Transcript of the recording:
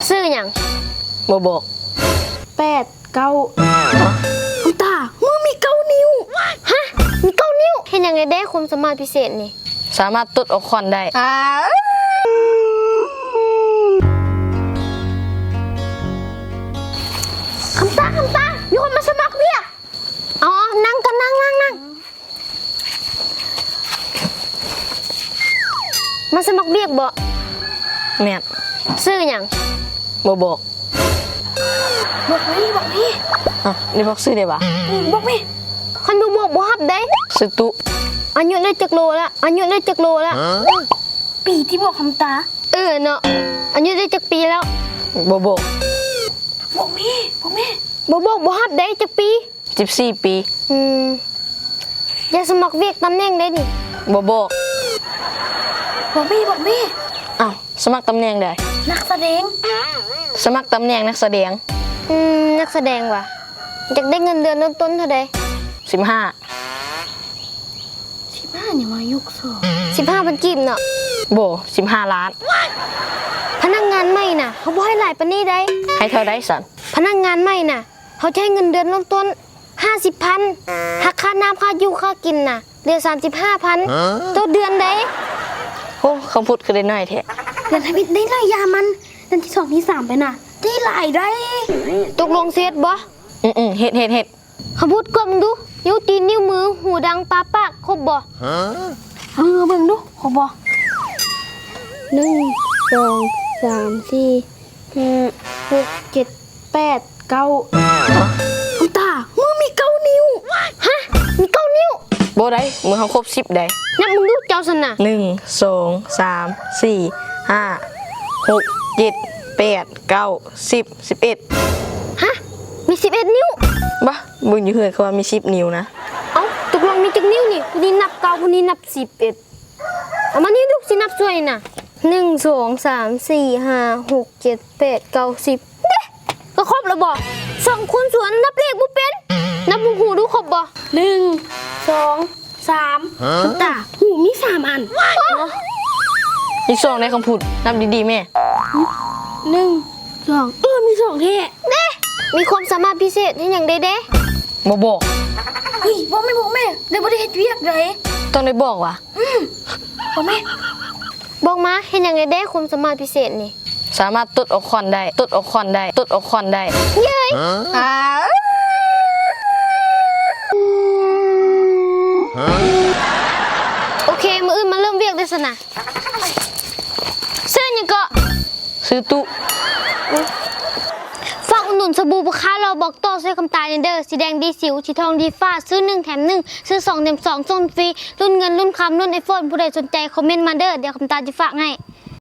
ຊື່ຫຍັງ? ບໍ່ບອກ. ແປດ ເກົ້າ. ຄຳຕາ ມືມີເກົ້ານິ້ວ. ຮະ? ມີເກົ້ານິ້ວ? ເຮັດຫຍັງໄດ້ແດ່ຄວາມສາມາດພິເສດນີ້? ສາມາດຕົດອອກຄ້ອນໄດ້. ຄຳຕາ ຄຳຕາ ມີຄົນມາສະໝັກວຽກ. ເອົາ ເອົາ ນັ່ງກ່ອນ ນັ່ງ ນັ່ງ ນັ່ງ. ມາສະໝັກວຽກບໍ? ແມ່ນ. ຊື່ຫຍັງ? ບໍ່ບອກ. ບອກແມ່ ບອກແມ່. ອາ ໄດ້ບອກຊື່ໄດ້ຫວາ? ອືມ ບອກແມ່. ຄັນບໍ່ບອກບໍ່ຮັບເດ້. ຊື່ຕຸ. ອາຍຸໄດ້ຈັກໂລລະ? ອາຍຸໄດ້ຈັກໂລລະ? ປີທີ່ບອກຄຳຕາ. ເອີເນາະ. ອາຍຸໄດ້ຈັກປີແລ້ວ? ບໍ່ບອກ. ບອກແມ່ ບອກແມ່. ບໍ່ບອກບໍ່ຮັບເດ້. ຈັກປີ? ສິບສີ່ປີ. ອືມ ຢາກສະໝັກວຽກຕຳແໜ່ງໃດນີ້? ບໍ່ບອກ. ບອກແມ່ ບອກແມ່. ອ້າວ ສະໝັກຕຳແໜ່ງໃດ? ນັກສະແດງ. ສະໝັກຕຳແໜ່ງນັກສະແດງ. ອືມ ນັກສະແດງຫວາ? ຢາກໄດ້ເງິນເດືອນເລີ່ມຕົ້ນເທົ່າໃດ? ສິບຫ້າ. ສິບຫ້າ ຫຍັງວະ? ຍົກສອງ. ສິບຫ້າພັນກີບເນາະ? ບໍ່ ສິບຫ້າລ້ານ. ພະນັກງານໃໝ່ນະ ເຮົາບໍ່ໃຫ້ຫຼາຍປານນີ້ໃດ. ໃຫ້ເທົ່າໃດຊັ້ນ? ພະນັກງານໃໝ່ນະ ເຮົາຈະໃຫ້ເງິນເດືອນເລີ່ມຕົ້ນຫ້າສິບພັນ ຫັກຄ່ານ້ຳ ຄ່າຢູ່ ຄ່າກິນນະ ເຫຼືອສາມສິບຫ້າພັນ ຕໍ່ເດືອນໃດ. ໂອ້ ຄຳພຸດຄືໄດ້ໜ້ອຍແທ້. ເດືອນທຳອິດໄດ້ຫຼາຍຢ່າງມັນ ເດືອນທີສອງທີສາມໄປນະ ໄດ້ຫຼາຍໃດ. ຕົກລົງຊິເຮັດບໍ່? ອືມໆ ເຮັດ ເຮັດ ເຮັດ. ຄຳພຸດກວດເບິ່ງດູ ນິ້ວຕີນ ນິ້ວມື ຫູ ດັງ ຕາ ປາກ ຄົບບໍ່? ເອີ ເບິ່ງດູ ຄົບບໍ່? ໜຶ່ງ ສອງ ສາມ ສີ່ ຫ້າ ຫົກ ເຈັດ ແປດ ເກົ້າ. ຄຳຕາ ມືມີເກົ້ານິ້ວ. ຮະ? ມີເກົ້ານິ້ວ? ບໍ່ໄດ໋ ມືເຮົາຄົບສິບໃດ໋. ນັບເບິ່ງດູເຈົ້າຊັ້ນນະ. ໜຶ່ງ ສອງ ສາມ ສີ່ ຫ້າ ຫົກ ເຈັດ ແປດ ເກົ້າ ສິບ ສິບເອັດ. ຮະ? ມີສິບເອັດນິ້ວ? ບະ ເບິ່ງຢູ່ເຮືອນເຂົາວ່າມີສິບນິ້ວນະ. ເອົ້າ ຕົກລົງມີຈັກນິ້ວນີ້? ຜູ້ນີ້ນັບເກົ້າ ຜູ້ນີ້ນັບສິບເອັດ. ເອົາມານີ້ດູ ຊິນັບຊ່ວຍນະ. ໜຶ່ງ ສອງ ສາມ ສີ່ ຫ້າ ຫົກ ເຈັດ ແປດ ເກົ້າ ສິບ ເດ້ ກໍຄົບແລ້ວບໍ? ສອງຄົນສວນນັບເລກບໍ່ເປັນ ນັບຫູດູ ຄົບບໍ່? ໜຶ່ງ ສອງ ສາມ. ຫາ? ຕາຫູມີສາມອັນ. ມີສອງໃນຄຳພຸດ ນັບດີໆແມ່. ໜຶ່ງ ສອງ ເອີ ມີສອງແທ້. ເດ້ ມີຄວາມສາມາດພິເສດເຮັດຫຍັງໄດ້ເດ້? ບໍ່ບອກ. ເຮີ້ຍ ບອກແມ່ ບອກແມ່ ໄດ້ບໍ່ໄດ້ເຮັດວຽກໃດ. ຕ້ອງໄດ້ບອກຫວາ? ອືມ ບອກແມ່. ບອກມາ ເຮັດຫຍັງໄດ້ເດ້ຄວາມສາມາດພິເສດນີ້? ສາມາດຕົດອອກຄ້ອນໄດ້ ຕົດອອກຄ້ອນໄດ້ ຕົດອອກຄ້ອນໄດ້. ເຍີ້ຍ ຫາ? ໂອເຄ ມື້ອື່ນມາເລີ່ມວຽກເດີ້ຊັ້ນນະ. ຊື່ຫຍັງເກາະ? ຊື່ຕຸ. ຝາກອຸດໜູນສະບູຜູ້ຄ້າຫຼໍ່ບອກຕໍ່ຊ່ວຍຄຳຕາແດ່ເດີ້ ສີແດງດີສິວ ສີທອງດີຟ້າ ຊື້ໜຶ່ງແຖມໜຶ່ງ ຊື້ສອງແຖມສອງ ສົ່ງຟຣີ ລຸ້ນເງິນ ລຸ້ນຄຳ ລຸ້ນໄອໂຟນ. ຜູ້ໃດສົນໃຈຄອມເມັນມາເດີ້ ດຽວຄຳຕາຈະຝາກໃຫ້.